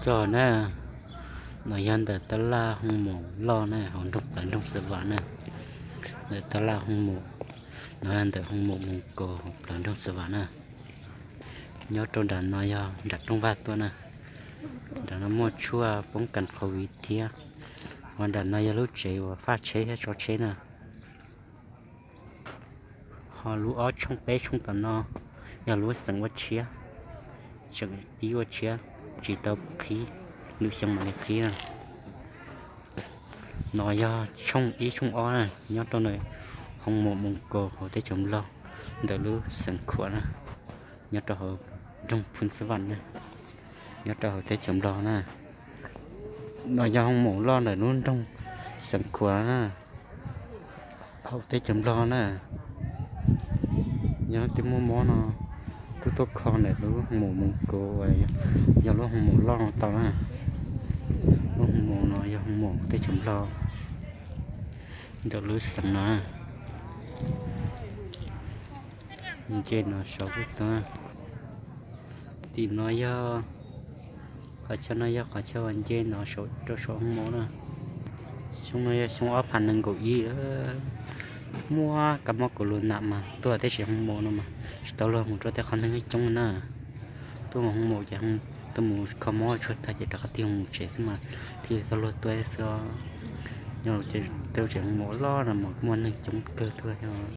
Tog na, no yog ntawm tab laj hoo maum loj na, hauv nroog plawv nroog Xav Vam na. Ntawm tab laj hoo maum, no yog ntawm hoo maum Moos Kaus hauv plawv nroog Xav Vam na. Nyob rau nram no yog nram rooj vag tuaj na. Nram no muaj tshuaj poob kas qhauv viv thiab. Ua nram no yog lub tsev uas faj tsheb thiab tso tsheb na. Ho lub ob tshooj peb tshooj tom no yog lub xeem ua tshiab, tseem pib ua tshiab, tsis tau qhib, lwm xyoo mam li qhib na. No yog tshooj ib tshooj ob na, nyob rau ntawm hoo maum Moos Kaus hauv teb chaws Nplog, ntawm lub xeem Khuam na, nyob rau hauv nroog Phoos Xav Vam na, nyob rau hauv teb chaws Nplog na. No yog hoo maum loj ntawm lub nroog xeem Khuam na, hauv teb chaws Nplog na. Yog leej twg muaj mob no kuj tuaj kho ntawm lub hoo maum Moos Kaus uas yog lub hoo maum loj no tau na. Lub hoo maum no yog hoo maum teb chaws Nplog ntawm lub xeem no. Nce no saum kuj tau. Tim no yog, qhov chaw no yog qhov chaw uas nce no rau saum hoo maum na. Xyoo no yog xyoo ob phav nees nkaum ib, muaj kab mob kaus lus nam mas tuaj teb chaws hoo maum no mas tsis tau luag mus rau tej qhov neeg coob na. Tuaj mus hoo maum ces tuaj mus kho mob tshuaj tag ces rov qab tig mus tsev xwb mas thiaj tau luag tuaj xwb. Nyob rau tsev hoo maum loj no mas muaj neeg coob kawg tuaj.